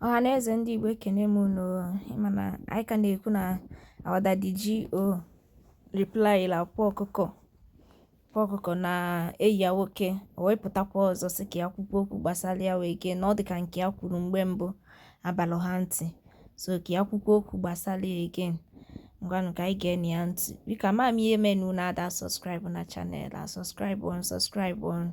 Ọhaneze ndị Igbo, ekene m unu. Ịma na anyị ka na-ekwu na our daddy G.O reply Akwa Ọkụkọ, Akwa Ọkụkọ na enyi ya nwoke. O wee pụtakwa ọzọ sị ka ya kwukwa okwu gbasara ya wee gee na ọ dị ka nke ya kwuru mgbe mbụ abalị ha ntị, so ka ya kwukwa okwu gbasara ya again. Ngwanụ, ka anyị gee na ya ntị. Biko, ama m ihe mere na unu ada subscribe na channel a. Subscribe on, subscribe on,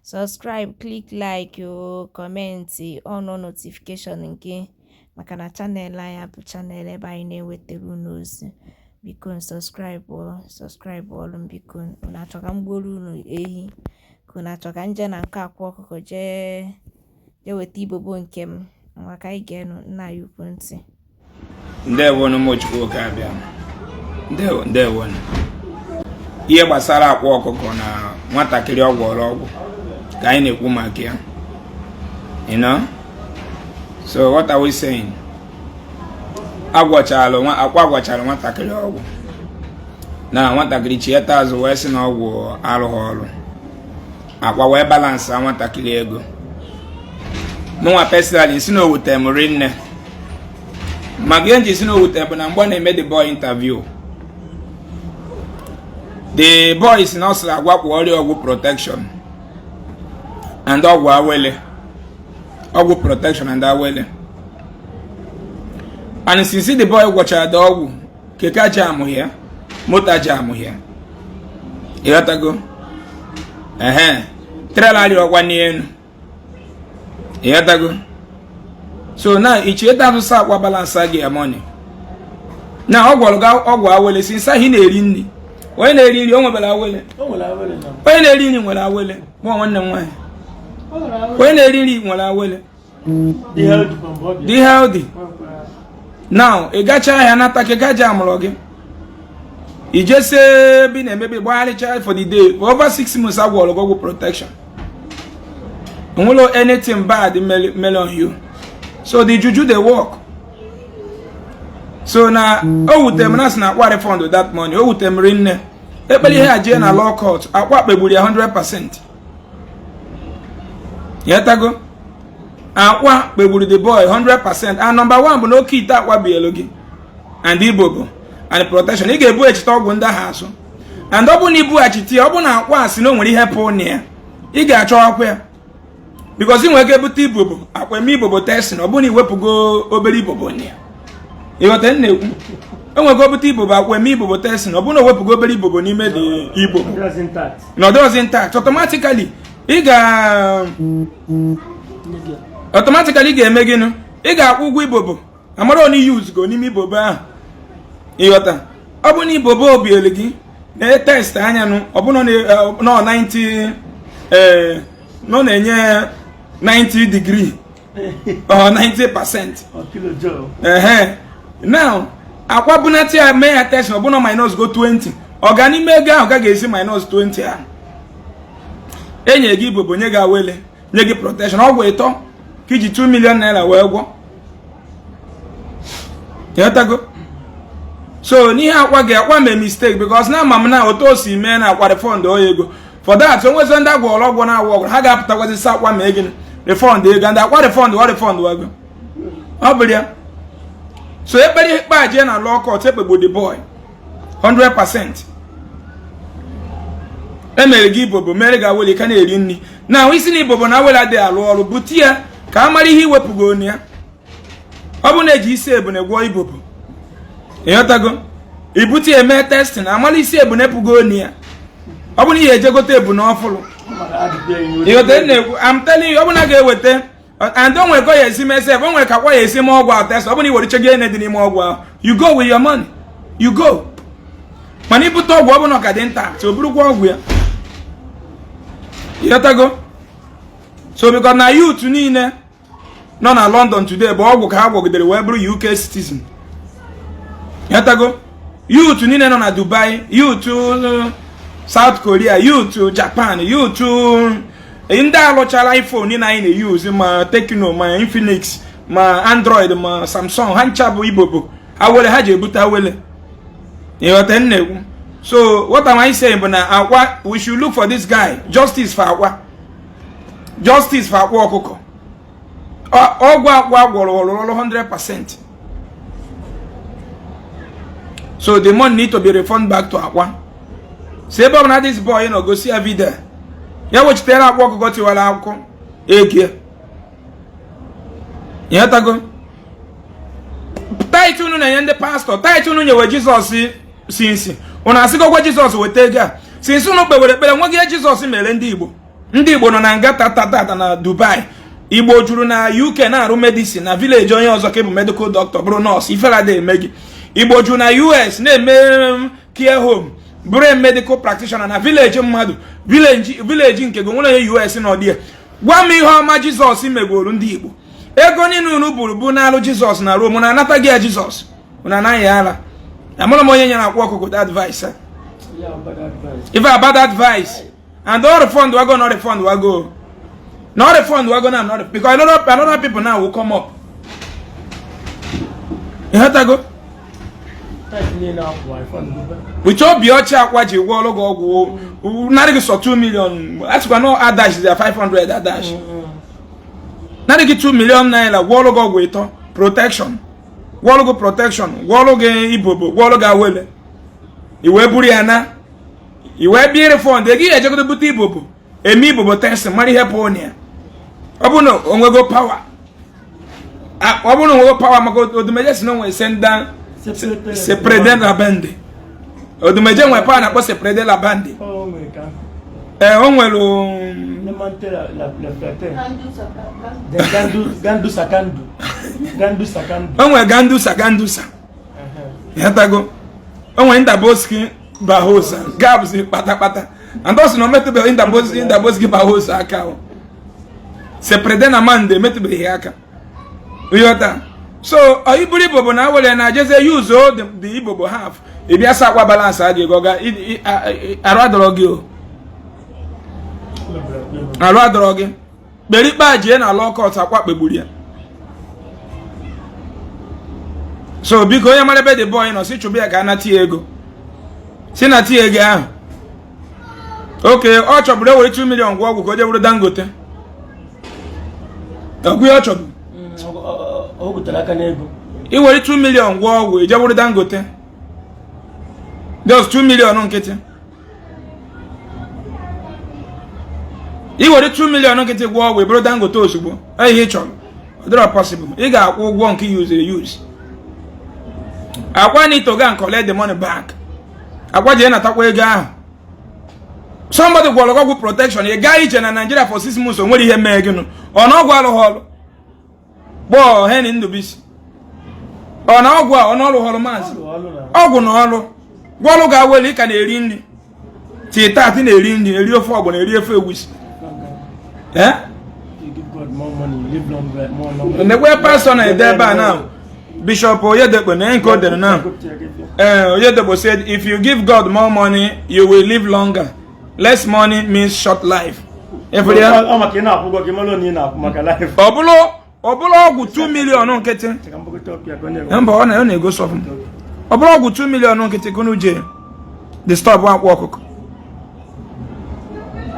subscribe, click like o, comment on notification nke maka na channel anyị bụ channel ebe anyị na-ewetara unu ozi. Biko, subscribe o, subscribe ọlụ m. Biko, unu achọ ka m gbuoro unu ehi, ka unu achọ ka m jee na nke Akwa Ọkụkọ jee weta ibobo nke m. Ngwa, ka anyị geenụ nna anyị ukwu ntị. Ndewonu, ụmụchukwu oke abịa. Ndewo, ndewonu. Ihe gbasara Akwa Ọkụkọ na nwatakịrị ọ gwọrọ ọgwụ ka anyị na-ekwu maka ya. So what are we saying? Agwọchalụ nwa Akwa, gwọchara nwatakịrị ọgwụ na nwatakịrị chieta azụ wee sị na ọgwụ arụghị ọrụ. Akwa wee balance nwatakịrị ego. Mụnwa personally si na owute m rinne, maka ihe nji si na owute bụ na mgbe ọ na-eme the boy interview, the boy si na ọ sịrị agwakwa ọrịa ọgwụ protection and ọgwụ awele, ọgwụ protection and awele. And since the boy gwọchara the ọgwụ, keke jam ya, moto jam ya, ịghọtago? Ehe, trailer arịọkwa n'elu, ịghọtago? So na ichieta asụsụ Akwa balance gị ya money na ọ gwọrọ gị ọgwụ awele. Since ahụ ị na-eri nri, onye na-eri nri o nwebere awele. Onye na-eri nri nwere awele. Mụ nwanne m nwaanyị, onye na-eri nri nwere awele. Dị healthy from body. Dị healthy. Now ị gacha ahịa nata, keke ji amụrụ gị, ijesie ebe ị na-emebi gbagharịcha for the day. For over 6 months agwọrọ gị ọgwụ protection, onwere anything bad mere on you? So the juju dey work. So na o wutere m na sị na Akwa refund that money. O wutere m rinne. Ekpere ihe a jee na law court, Akwa kpegburu ya 100%. Yetago? Akwa kpegburu the boy 100%. And number one bụ na oke ite Akwa bielu gị and ibobo and protection, ị ga-ebu echite ọgwụ ndị ahụ azụ. And ọ bụ na ibughachite ya, ọ bụ na Akwa asị na o nwere ihe pụ na ya, ị ga-achọ akwa ya, because ị nwere ike ebute ibobo, Akwa eme ibobo testing, ọ bụ na iwepụgo obere ibobo na ya. Ịghọta m na-ekwu? Enwego obute ibobo, Akwa eme ibobo testing, ọ bụ na owepụgo obere ibobo n'ime the ibobo That's intact. na ọ dịghịzi intact, automatically ị ga automatically ị ga-eme gịnị? Ị ga-akwụ ụgwọ ibobo amara onye use go n'ime ibobo ahụ. Ịghọta? Ọ bụ na ibobo obielu gị na test anya nụ, ọ bụ na ọ 90, ee, nọ na-enye 90 degree or 90%. Or kilojoule. Ehe, now Akwa bunata ya, mee ya test, ọ bụ na minus go 20, ọ ga n'ime ego ahụ gaghị esi minus 20 ahụ enye gị ibobo, nye gị awele, nye gị protection, ọgwụ ịtọ ka iji 2 million naira wee gwọ. Ịghọtago? So n'ihe Akwa gị, Akwa mee mistake, because na ama m na otu o si mee na Akwa refund oya ego for that. Onwezi ndị agwọrọ ọgwụ na-awụ ọgwụ, ha ga-apụtakwazi sị Akwa mee gịnị? Refund ego. Ndị Akwa refund ọ refund ego, ọ bụrụ ya. So ekpere ikpe a jee na law court, ekpegbu the boy 100%. Emere gị ibobo, mere gị awele, ka na-eri nri na isi na ibobo na awele adịghị alụ ọrụ. Bute ya ka a mara ihe iwepụgo ya. Ọ bụ na eji isi ebune gwọọ ibobo, ịghọtago? Ibute ya, eme testing, amara isi ebune pụgo onu ya. Ọ bụ na ihe eje gote ebune ọfụrụ. Ịghọta m na-ekwu? I'm telling you, ọ bụ na ga-eweta and o nwere ka ọ ya esi mee sef, o nwere ka Akwa ya esi mee ọgwụ ahụ test. Ọ bụ na i were chego ihe dị n'ime ọgwụ ahụ, you go with your money, you go. Mana ibute ọgwụ, ọ bụ na ọ ka dị intact, o burukwa ọgwụ ya. Ịghọtago? So because na youth niile nọ na London today bụ ọgwụ ka ha gwọgidere wee bụrụ UK citizen. Ịghọtago? Youth niile nọ na Dubai, youth South Korea, youth Japan, youth ndị alụchara iPhone niile anyị na-use, ma Tecno, ma Infinix, ma Android, ma Samsung, ha ncha bụ ibobo awele ha ji ebute awele. Ịghọta m na-ekwu? So what am I saying bụ na Akwa, we should look for this guy. Justice for Akwa, justice for Akwa Ọkụkọ. Ọgwụ Akwa gwọrọ ọrụ ọrụ 100%. So the money need to be refunded back to Akwa. Si ebe ọbụla this boy nọ, gosi ya video ya, wechitere Akwa Ọkụkọ Tiwara Akwụkwọ ego ya. Ịghọtago? Tithe unu na-enye ndị pastọ, tithe unu nyewe Jizọs, since unu asịgokwa Jizọs weta ego a, since unu kpewere ekpere, nweghị ihe Jizọs mere ndị Igbo. Ndị Igbo nọ na nga tatatata na Dubai. Igbo juru na UK na-arụ medicine na village onye ọzọ, ka ịbụ medical doctor, bụrụ nọọsụ, ifere ada eme gị. Igbo juru na US na-eme care home, bụrụ medical practitioner na village mmadụ, village nke gị nwere onye US nọ dị ya. Gwa m ihe ọma Jizọs megoro ndị Igbo. Ego niile unu buru bụ n'alụ Jizọs na Rom na anata gị ya. Jizọs unu anaghị ara. Amụrụ m onye nyere Akwa Ọkụkọ that advice. Yeah, bad advice. Ife a bad advice and all refund wago, no refund wago, no refund wago now, not because another people now will come up. Ịghọtago? Tithe niile akwụ refund gobe. With obi ọcha Akwa ji gwọ ọrụ gị ọgwụ, narị gị sọ 2 million, asịkwa no adash ya 500 adash, narị gị 2 million naira, gwọ ọrụ gị ọgwụ ịtọ protection, gwọ ọrụ gị protection, gwọ ọrụ gị ibobo, gwọ ọrụ gị awele, i wee buru ya na i wee bịa refund ego. Ihe ejegodo bute ibobo, eme ibobo test, mara ihe pụọ na ya. Ọ bụrụ na onwego power, ọ bụrụ na onwego power, maka Odumeje si na onwe senda seprede la bande. Odumeje nwere power na-akpọ seprede la bande. Oh, nwere ka. Ee, o nwere Ne mante la flatter. Den gandu gandu sakandu. Gandu sakandu. O nwere gandusa gandusa. Ịghọtago? O nwere Indaboski Bahosa gabs kpatakpata, and ọ sị na o metụbeghị Indaboski Bahosa aka. O seprede na mande emetụbeghị aka. Ịghọta? So ọ iburu ibobo na awere na jeze use o the ibobo half, ị bịa sa Akwa balance a ga-ego ga arụ adọrọ gị, o arụ adọrọ gị. Kpere ikpe a jee na law court. Akwa kpegburu ya. So biko, onye mara ebe the boy nọ, si chụba ya ka a nata ya ego, si na tinye ego ahụ. Oke ọ chọburu ewere 2 million gwọ ọgwụ ka o jee bụrụ Dangote. Ọgwụ ya ọ chọburu. O gotere aka n'ego. Iwere 2 million gwọ ọgwụ, ije bụrụ Dangote, just 2 million nkịtị. Iwere 2 million nkịtị gwọ ọgwụ, bụrụ Dangote ozugbo. Ọ ihe ị chọrọ, ọ dịrọ possible. Ị ga-akwụ ụgwọ nke use use. Akwa need to go and collect the money back. Akwa jee natakwa ego ahụ. Somebody gwọrọ gị ọgwụ protection, ị gaa ije na Nigeria for 6 months, o nwere ihe mee gị nụ. Ọ na ọgwụ alụghị ọrụ? Gbọọ Henry Ndubisi, ọ na ọgwụ a, ọ na ọrụ họrọ maazị? Ọgwụ na ọrụ gwọrụ ga-aweli. Ị ka na-eri nri titat, na-eri nri, eri ofe ọgbọ, na-eri ofe egwusi. Eh? You give God more money, you live longer, more longer. Nekwe pastọ na-ede ebe a now, Bishop Oyedepo, na nke o dere now. Oyedepo said, "If you give God more money, you will live longer. Less money means short life." Efere ya. Ọ maka ị na-akwụ ụgwọ gị, mara onye ị na-akwụ maka life. Ọ bụrụ ọgwụ 2 million nkịtị. Ka m bụkọta ọpịa ka ọ na-eme. Mba, ọ na-egosi ọfụma. Ọ bụrụ ọgwụ 2 million nkịtị ka unu jee disturb Akwa Ọkụkọ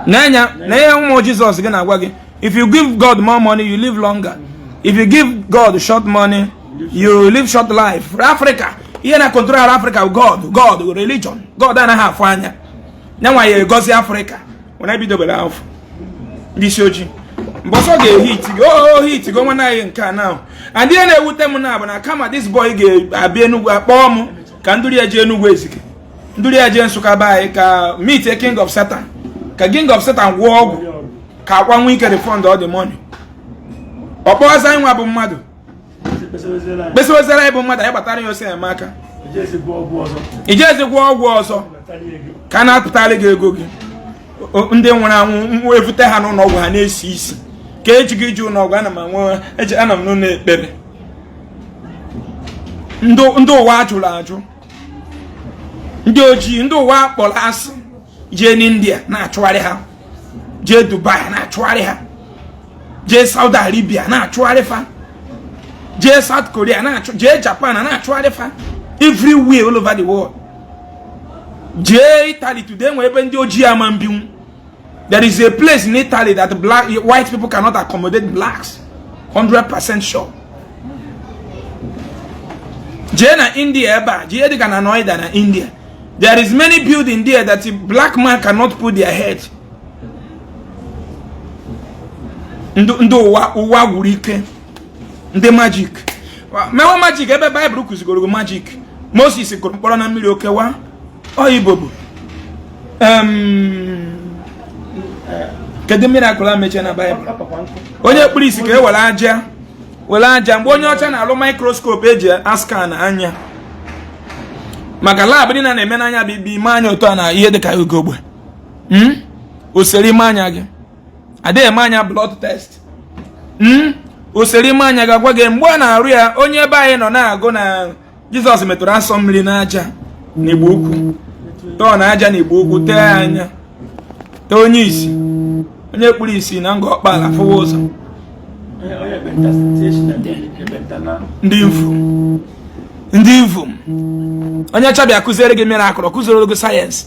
n'anya na ihe ụmụ Jizọs gị na-agwa gị. If you give God more money, you live longer. If you give God short money, you live short life. Africa, ihe na control Africa bụ God, God religion, God anaghị afụ anya. Nyanwa ya egozi Africa wena ebidobere afọ ndị isi ojii. Mbọsọ ga-ehit gị, o hit gị nwanne anyị nke a now. And ihe na-ewute m na bụ na kama this boy ga-abịa Enugwu, akpọọ m ka nduri ya jee Enugwu Ezike, nduri ya jee Nsụka be anyị, ka meet a king of Satan, ka king of Satan gwọọ ọgwụ ka Akwa nwee ike refund all the money. Ọ kpọọzi anyị nwa bụ mmadụ, kpesịwezere anyị bụ mmadụ, anyị gbatara ya ose enyemaka. Ijezi gwọọ ọgwụ ọzọ ka a na-apụtara gị ego gị. Ndị nwụrụ anwụ evute ha n'ụlọ ọgwụ, ha na-esi isi ka eji gị ije ụlọ ọgwụ. Ana m anwe eji, ana m n'ụlọ ekpere. Ndị ụwa jụrụ ajụ, ndị ojii, ndị ụwa kpọrọ asị, jee n'India na-achụgharị ha, jee Dubai na-achụgharị ha, jee Saudi Arabia na-achụgharị fa, jee South Korea na-achụ, jee Japan na-achụgharị fa, everywhere, all over the world. Jee Italy today, nwere ebe ndị ojii ama mbinwu. There is a place in Italy that black white people cannot accommodate blacks. 100% sure. Jee na India ebe a, jee dịka na Noida na India, there is many building there that a black man cannot put their head. Ndị ụwa gwụrụ ike, ndị magic mewe magic. Ebe Baịbụl kụzigoro gị magic, Moses kụrụ mkpọrọ na mmiri okewa ọ ibobo. Kedu miracle a mechie na Baịbụl? Onye kpuru isi ka e were aja, were aja. Mgbe onye ọcha na-alụ microscope eji ascan anya, maka lab dị na na-eme n'anya bụ ibe ime anya otu a na ihe dịka ugogbe, osere ime anya gị, adịghị eme anya blood test, osere ime anya gị, agwa gị mgbe ọ na-arụ ya. Onye ebe anyị nọ na-agụ na Jizọs metụrụ asọ mmiri n'aja n'Igbo Ukwu, tọọ na aja n'Igbo Ukwu, tee anya, tee onye isi, onye kpuru isi na Ngor Okpala fụwa ụzọ. Ndị mfu, ndị mfu. Onye ọcha bịa kụziere gị miracle, kụziere gị sayensị.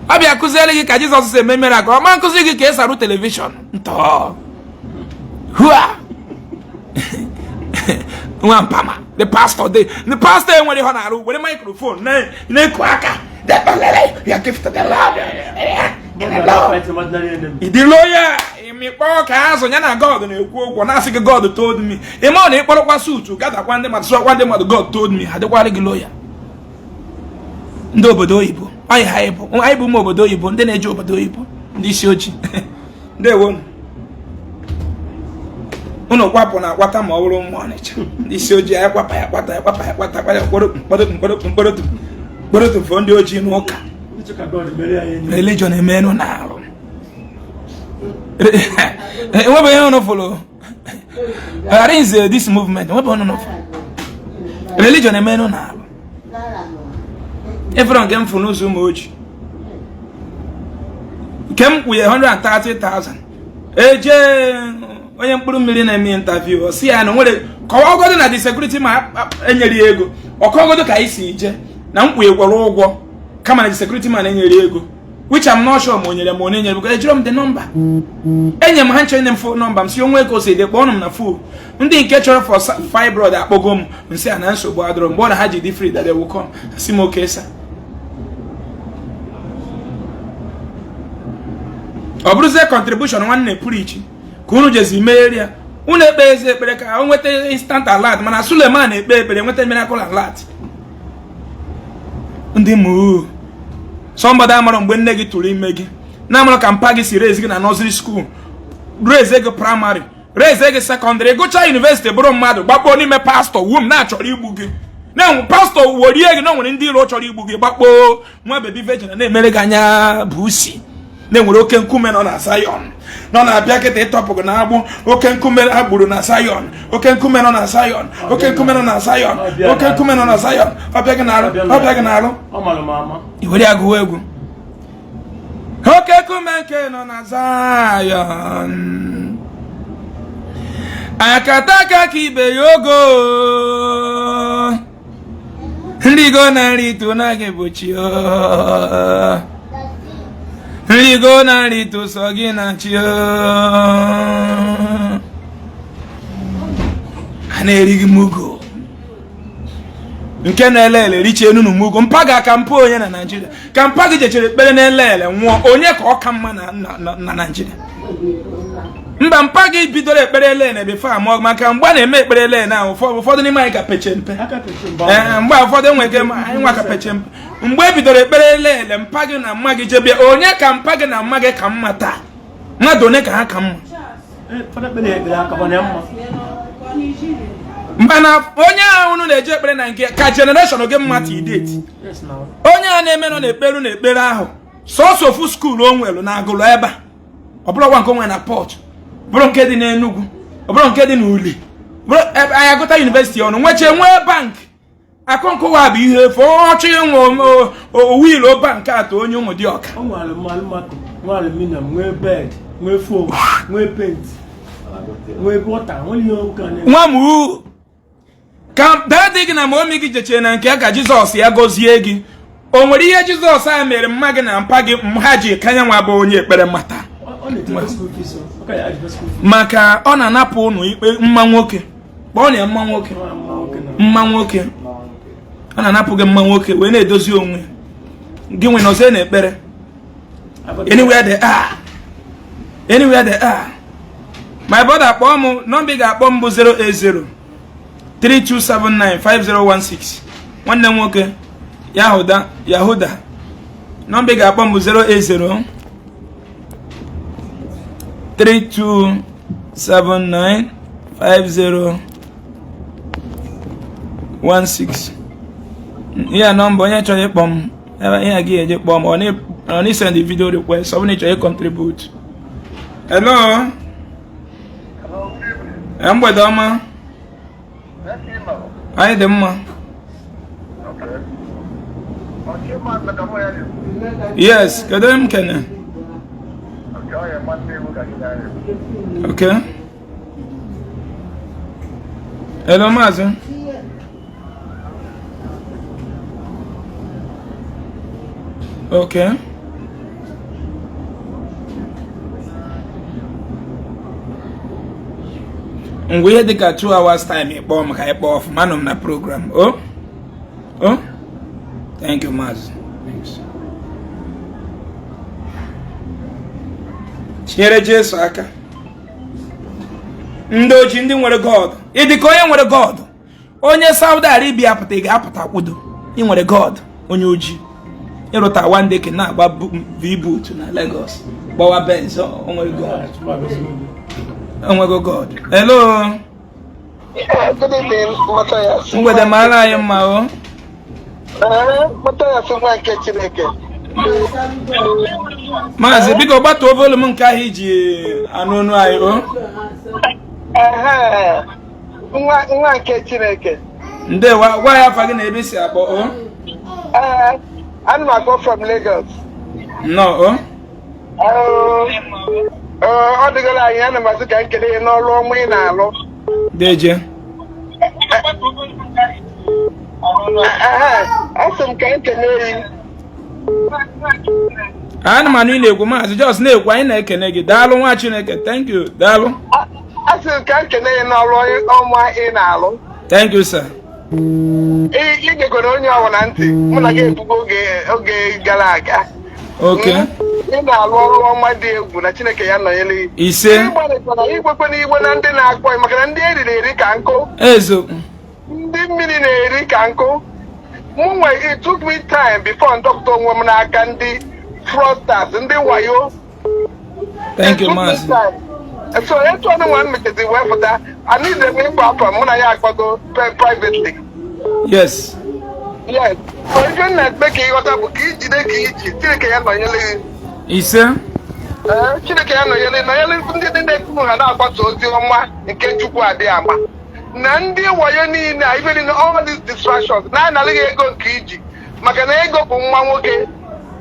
Ọ bịa kụziere gị ka Jizọs si eme miracle, ọ ma nkụzi gị ka esi arụ television ntọ hua nwa mpama. The pastor, the pastor enwere ihe ọ na-arụ, were microphone na-eku aka, ya gift the Lord. Ịdịlo ya ịmịkpọ ka azụ ya na God na-ekwu okwu, na-asị gị God told me. Ịma ọ na ịkpọrọkwa sutu gadakwa ndị mmadụ, sụọkwa ndị mmadụ God told me, ha dịkwara gị loyal. Ndị obodo oyibo anyị, ha bụ anyị bụ ụmụ obodo oyibo, ndị na-eje obodo oyibo, ndị isi ojii. Ndewo unu. Kwapụ na akwata ma ọ bụrụ ụmụ Ọnịcha, ndị isi ojii anyị kwapa ya kwata ya kwapa ya kwata kwata mkpọrọ mkpọrọ mkpọrọ mkpọrọ mkpọrọ tụfuo ndị ojii n'ụka. Religion emenụ na arụ enwebe ihe unu fụrụ ghara nze this movement, enwebe unu fụrụ religion emenụ na arụ efere nke m fụ n'ụzọ ụmụ ojii nke m kwụnye 130,000 eje. Onye mkpụrụ mmiri na-eme interview, ọ sị ya na nwere kọwagodo na the security ma enyere ya ego, ọkọgodo ka anyị si je na m kwụnyekwara ụgwọ, kama na the security man enyere ego, which I'm not sure ma o nyere ma ọ na-enyere, because ejiro m the number enye m ha nchọ nye m phone number m si onwe ka o si dị, kpọọ m na phone. Ndị nke chọrọ for fibroid akpọgo m, nsị a na nsogbu adọrọ. Mgbe ọ na ha ji dị free that they will come, si m okay sir. Ọ bụrụzie contribution nwanne preach ka unu jezi merie ya, unu ekpe ezi ekpere ka o nweta instant alert, mana Suleman ekpe ekpere nweta miracle alert. Ndị mụ somebody amara mgbe nne gị tụrụ ime gị, na-amara ka mpa gị si raise gị na nursery school, raise gị primary, raise gị secondary, gụchaa university, bụrụ mmadụ, gbakpoo n'ime pastọ wum na-achọrọ igbu gị, na pastọ worie gị na o nwere ndị iro chọrọ igbu gị, gbakpoo nwa baby virgin na-emere gị anya bụ usi, na-enwere oke nkume nọ na Zion nọ na-abịa kịta ịtọpụ gị na-agbụ. Oke nkume agburu na Zion, oke nkume nọ na Zion, oke nkume nọ na Zion, oke nkume nọ na Zion, ọbịa gị na-arụ, ọbịa gị na-arụ, i were agụwa egwu. Oke nkume nke nọ na Zion, akataka ka ibe ya ogo nrigo na nritu naghị egbochi, nrigo na nritu sọ gị na chi. A na-eri gị mugo nke na-ele ele richie nunu mugo mpa ga aka mpa onye na Naịjirịa ka mpa gị jechere ekpere na-ele ele nwụọ, onye ka ọ ka mma na Naịjirịa? Mba, mpa gị bidoro ekpere ele na before amụọ, maka mgbe a na-eme ekpere ele na ụfọdụ n'ime anyị ka peche mpe, mgbe ụfọdụ enwe ike anyị nwa ka peche mpe. Mgbe e bidoro ekpere ele ele, mpa gị na mma gị jebie, onye ka mpa gị na mma gị ka mma taa? Mmadụ one ka ha ka mma? Mana onye ahụ unu na-eje ekpere na nke ka generation gị mma till date, onye a na-eme nọ na-ekperu na ekpere ahụ sọsọ ofu school o nwere na Agụlụ ebe a, ọ bụrụkwa nke o nwere na Port, bụrụ nke dị n'Enugu, ọ bụrụ nke dị n'Uli, bụrụ anyị agụta university ọnụ nwechie nwee bank. Akụ nkụwa bụ ihe efu. Ọchọ ịnwe owiilo bank atọ onye ụmụ dị ọka. O nwere alụmakụ, nwee aluminium, nwee bed, nwee foam, nwee paint, nwee water, nwee ihe ụka na nwa m ka daddy gị na mummy gị jechie na nke ka Jizọs ya gọzie gị. O nwere ihe Jizọs a mere mma gị na mpa gị ha ji kanya nwa bụ onye ekpere mata? Ọ na-echekwa school fees o. Ọ ka ya ajụkwa school fees. Maka ọ na-anapụ ụnụ ikpe mma nwoke. Kpọọ na ya mma nwoke. Nwa mma nwoke na Mma nwoke. Ọ na-anapụ gị mma nwoke wee na-edozi onwe gị nwe nọzie n'ekpere. Anywhere they are, anywhere they are, my brother, kpọọ m. Nọmba ị ga-akpọ m bụ 080 3279 5016. Nwanne m nwoke Yahuda, Yahuda, nọmba ị ga-akpọ m bụ 080 3279 5016. Ihe nọmba onye chọrọ ịkpọ m ebe ihe a gị eje kpọọ m, ọ na send video request, ọ bụrụ na ị chọrọ ịcontribute. Hello. Eh, mgbede ọma. Anyị dị mma. Yes, kedu onye m kene? Okay, hello, maazị. Okay, ngwa, ihe dịka 2 hours time ịkpọọ m ka anyị kpọọ ọfụma. Anọ m na program. O thank you, maazị. Thanks. Tinyere Jesu aka. Ndị ojii, ndị nwere God, ị dị ka onye nwere God. Onye Saudi Arabia pụta, ị ga-apụta kwudo. Ị nwere God, onye ojii ịrụta one day na-agba V-boot na Lagos, gbawa Benz. O nwere God, onwego God. Hello. Good evening, Matthias. Mgbede mara anyị mma o. Matthias nwa nke Chineke. Maazị, biko gbatuo volume nke ahụ iji anụ ọnụ anyị o. Ehe, nwa nke Chineke. Ndewa. Gwa ya afa gị na ebe i si akpọ o. Ee, ana m akpọ from Lagos. Nnọọ o. Ọ dịgoro anyị, ana m asị ka m kelee ya n'ọrụ ọma ị na-alụ. Deje. Ehe, asị m ka m kelee ya. Ana m anụ ị na-ekwu, maazị. Jos na-ekwu, anyị na-ekene gị. Daalụ, nwa Chineke. Thank you, daalụ. Asị m ka m kelee ya n'ọrụ ọma ị na-alụ. Thank you, sir. Ị gegoro onye ọbụla ntị, mụ na gị ebugo oge gara aga. Okay. Ị na-alụ ọrụ ọma dị egwu na Chineke ya nọnyere gị. Ise. Ịgbalịkwara igbekwe n'igwe na ndị na-akpọ gị, maka na ndị eriri eri ka nkụ, Eziokwu. ndị mmiri na-eri ka nkụ. Mụ nwe, it took me time before ndọpụta onwe m n'aka ndị fraudsters, ndị wayo. Thank you. It took me Maazị. time. So etu ọnụ nwa m mechezi wee pụta, anide m ịkpọ afa, mụ na ya akpago privately. Yes, so ife m na-ekpe ka ịghọta bụ ka ijide ka iji Chineke ya nọnyere gị. Ise. Ee, Chineke ya nọnyere ndị dị na-ekwu ha na-agbasa ozi ọma nke Chukwu adịghị ama na ndị wayo niile a, ife niile, all these distractions na-analị gị ego nke iji, maka na ego bụ nwa nwoke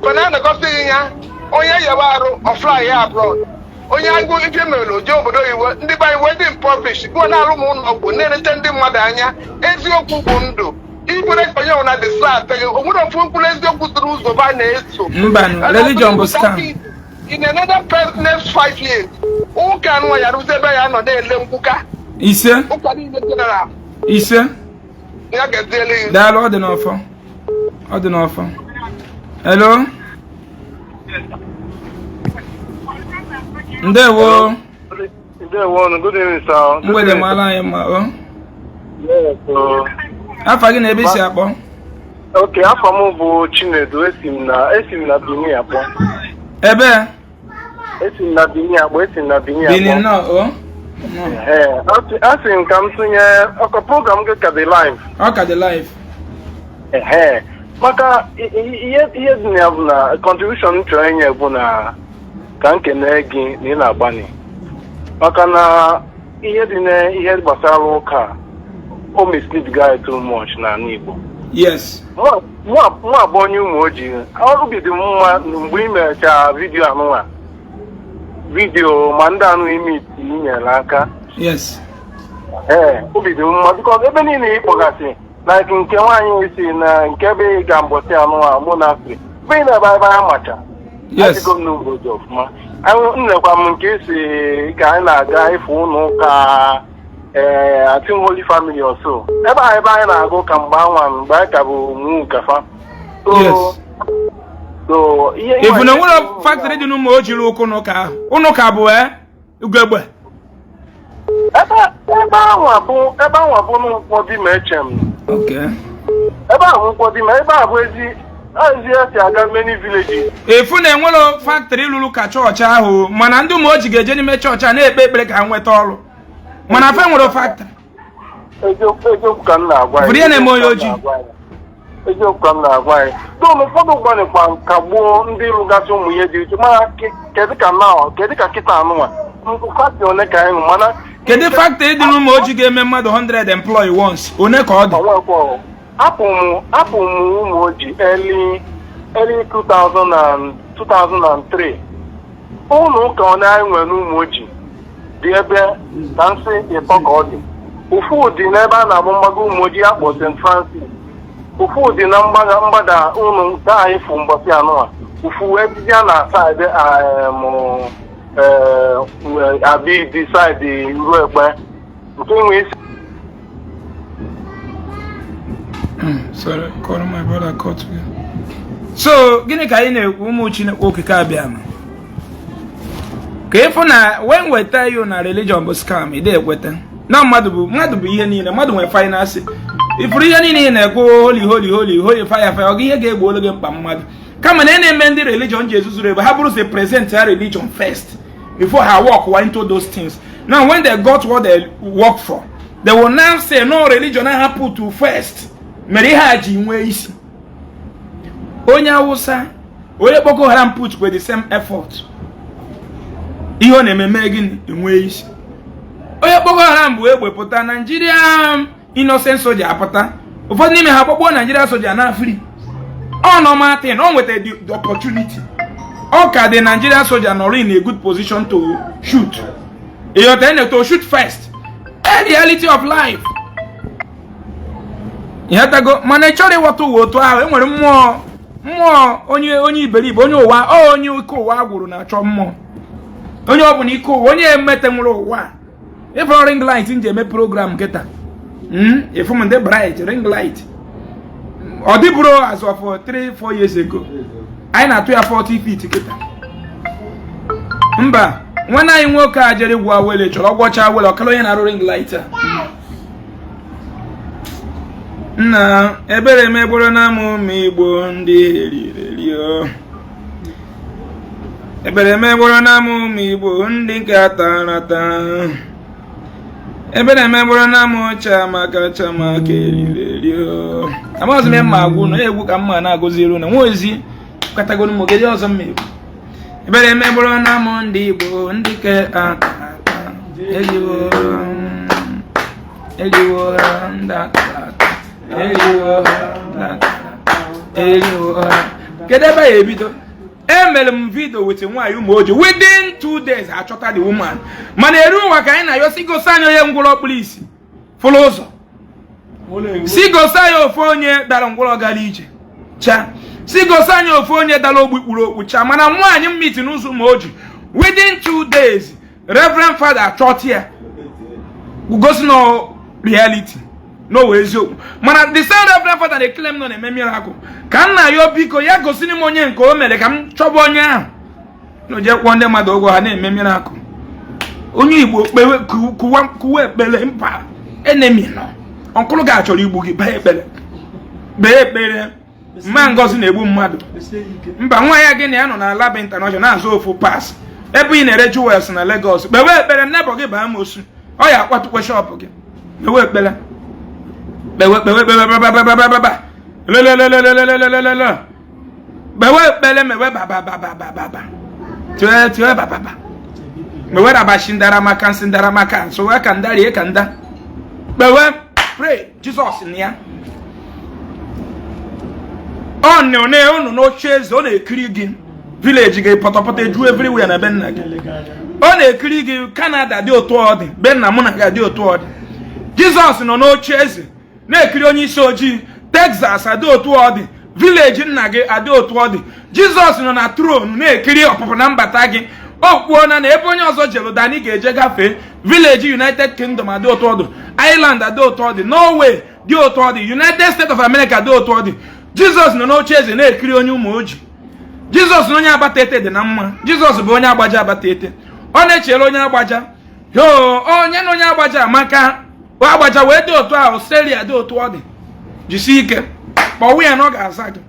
mana anakọsịghị ya. Onye yawa arụ ọfly ya abroad, onye agụ ife mere oje obodo oyibo, ndị be anyị wee dị impoverished. Gụọ na-alụ m ụlọ ọgwụ na-eleta ndị mmadụ anya. Eziokwu bụ ndụ. Ikwere ka onye ọbụla distract gị, o nwere ofu mkpụrụ eziokwu zuru ụzọ ba na-eso. Mbanụ, religion bụ scam. In another next 5 years, ụka nwa ya rụzi ebe ya nọ na-ele nkwụka. Ise. Ụka niile general. Ise. Ya gaziele gị. Daalụ. Ọ dị n'ọfọ, ọ dị n'ọfọ. Hello, ndewo. Ndewo, good evening, sir. Good Mgbede evening. mara anyị mma o. Yes, so, Afa gị na ebe i si akpọ? Okay, afọ m bụ Chinedu, esi m na Benin akpọ. Ebe? Esi m na Benin akpọ, esi m na Benin Benin. akpọ. Nnọọ o. Nnọọ. Ee, asị m ka m tụnye ọkọ program gị ka dị live. Ọ ka dị live. Ehe, maka ihe dị na ya bụ na contribution m chọrọ inye bụ na ka m kene gị na ị na-agbani. Maka na ihe dị na ihe gbasara ụka, o mislead guy too much n'ala Igbo. Mụ abụ onye ụmụ ojii, obi dị m mma mgbe ị mecha video anụnwa, video ma ndị anụ ime iti inyere aka. Ee, obi dị m mma because ebe niile ị kpọgasị, like nke nwaanyị si na nke ebe ị ga mbọsị anụnwa monastery, ebe ị na-ebe ebe ha macha. Yes. Adịgo m n'Ụmụoji ọfụma. Nnekwa m nke isi ka anyị na-aga ịfụ ụlọ ụka ee Atin Holy Family ọsọ ebe a, ebe anyị na-agụ ụka mgbe anwa, mgbe anyị ka bụ mụ gafa. So so ihe Ifu na nwere factory dị n'Ụmụoji rụrụ ụkwụ n'ụka ahụ, ụnụ ka bụ ugegbe. Ebe anwa bụ, ebe anwa bụ n'Nkwọ dị ma eche m. Ebe ahụ Nkwọ dị ma ebe a bụ ezi esi aga many villages. Efu na enwere factory lụrụ ka chọọchị ahụ, mana ndị Ụmụoji ga-eje n'ime chọọchị a na-ekpe ekpere ka ha nweta ọrụ, mana fe nwere factory. Eziokwu, eziokwu ka m na-agwa ya. Bụrụ ihe na-eme onye ojii. Eziokwu ka m na-agwa ya. Don ụfọdụ gbanịkwa kagbuo ndị rụgasị ụmụ ihe dị iche, mana kedu ka na kedu ka kịta anụnwa factory one ka anyị hụ, mana Kedu factory dị n'Ụmụoji ga-eme mmadụ 100 employ once? One ka ọ dị? Onwekwa. Apụ m Ụmụoji early 2000 and 2003. Ụlọ ụka one anyị nwere n'Ụmụoji dị ebe ka nsị ịtọ ka ọ dị. Ofu dị n'ebe a na-agbụ mgbago Ụmụoji akpọ St. Francis, ofu dị na mgbada mgbada ụlọ nke anyị fụ mbọsị anụwa, ofu wee dịzịa na side Abidi, side Ruekpe nke nwee isi. Sorry, call my brother call together. So gịnị ka anyị na-ekwu, ụmụ Chineke okike abịa ma ka ịfụ na when we tell you na religion bụ scam, ị dị ekweta na mmadụ bụ mmadụ bụ ihe niile, mmadụ nwere finance ifuru ihe niile ị na-ekwu, holy, holy, holy, holy, fire, fire, ọ gị ihe ga-egbo gị mkpa mmadụ. Kama na ị na-eme ndị religion ji ezuzuru ebe ha bụrụ say present ha religion first before ha work into those things. Now when they got what they work for, they will now say no, religion ha put to first mere ihe a ji nwee isi. Onye Awụsa, onye Boko Haram put with the same effort, ihe ọ na-eme mee gịnị? Enwee isi. Onye Boko Haram bụ egbe pụta, Nigeria innocent soldier apụta, ụfọdụ n'ime ha gbagbuo Nigeria soldier na free. Ọ normal thing. O nweta the opportunity, ọ ka the Nigeria soldier nọrọ in a good position to shoot, ịghọta, to shoot first. A reality of life, ịghọtago? Mana ị chọrọ ịghọta ụwa otu ahụ. Enwere mmụọ, mmụọ onye iberibe, onye ụwa, ọ onye ike ụwa gwụrụ na-achọ mmụọ, onye ọ bụla ike ụwa, onye emete nwere ụwa. Ịfọrọ ring light m ji eme program kịta, ịfụ m ndị bright ring light, ọ dịbụrụ as of 3 4 years ago anyị na-atụ ya 40 feet kịta. Mba, nwanne anyị nwoke a jere igwu awele chọrọ ọgwọcha awele ọkara onye na-arụ ring light a. Nna ebere megboro na m ụmụ Igbo ndị eriri eri o. Ebere megboro na m ụmụ Igbo ndị nke atara ata. Ebere megboro na m Chiamaka, Chiamaka eriri eri o. Amaghịzi m mma agwụ na egwu ka mma na-agụziri unu nwa ozi katagoro m ogede ọzọ m egwu. Ebere megboro na m ndị Igbo ndị ke atara ata, eriwo eriwo ha, ndị atara ata eriwo ha, ndị atara ata eriwo ha. Kedu ebe ya ebido? Emere m video with nwaanyị Ụmụoji. Within 2 days achọta the woman. Mana eru ụwa ka anyị na-ayọ, si gosi anyị onye ngwụrọ kpụrụ isi fụrụ ụzọ, si gosi anyị ofu onye dara ngwụrọ gara ije cha, si gosi anyị ofu onye dara ogbi kpuru okpu cha. Mana nwaanyị mmiti n'ụzọ Ụmụoji, within 2 days Reverend Father achọta ya, gosi no reality, no wee eziokwu. Mana the same Reverend Father na-ekele m nọ na-eme miracle ka nna ya. Biko ya gosi m onye nke o mere ka m chọba onye ahụ na jee kwụọ ndị mmadụ ụgwọ ha na-eme miracle. Onye Igbo kpewe, kuwa ekpere mba enemy nọ ọnkụrụ ga achọrọ igbu gị. Bee ekpere, kpee ekpere. Mma Ngozi na-egbu mmadụ. Mba, nwa ya gị na ya nọ na Alaba International na-azụ ofu pas ebe ị na-ere jewels na Lagos. Kpewe ekpere nnebọ gị baa mosu, ọ ya akwatukwe shop gị. Kpewe ekpere, kpewe, kpewe, kpewe, babababababa, lelelelelelelelele, kpewe ekpere, mewe babababababa, tue tue bababa, mewe rabashindaramaka nsindaramaka nsowe ka nda rie ka nda. Kpewe, pray. Jizọs na ya ọ nọ na unu n'oche eze, ọ na-ekiri gị. Village gị pọtọpọtọ eju everywhere na be nna gị, ọ na-ekiri gị. Canada dị otu ọ dị, be nna mụ na gị dị otu ọ dị. Jizọs nọ n'oche eze na-ekiri onye isi ojii. Texas adị otu ọ dị, village nna gị adị otu ọ dị. Jizọs nọ na throne na-ekiri ọpụpụ na mbata gị. O kwuona na ebe onye ọzọ jere dani ga-eje gafee village. United Kingdom adị otu ọdụ, Ireland adị otu ọ dị, Norway dị otu ọ dị, United States of America dị otu ọ dị. Jizọs nọ n'oche eze na-ekiri onye ụmụ ojii. Jizọs na onye Abatete dị na mma. Jizọs bụ onye Agbaja Abatete. Ọ na-echere onye Agbaja yo, onye na onye Agbaja amaka. Agbaja wee dị otu a, Australia dị otu ọ dị. Jisie ike, kpọwa ya na ọ ga-aza gị.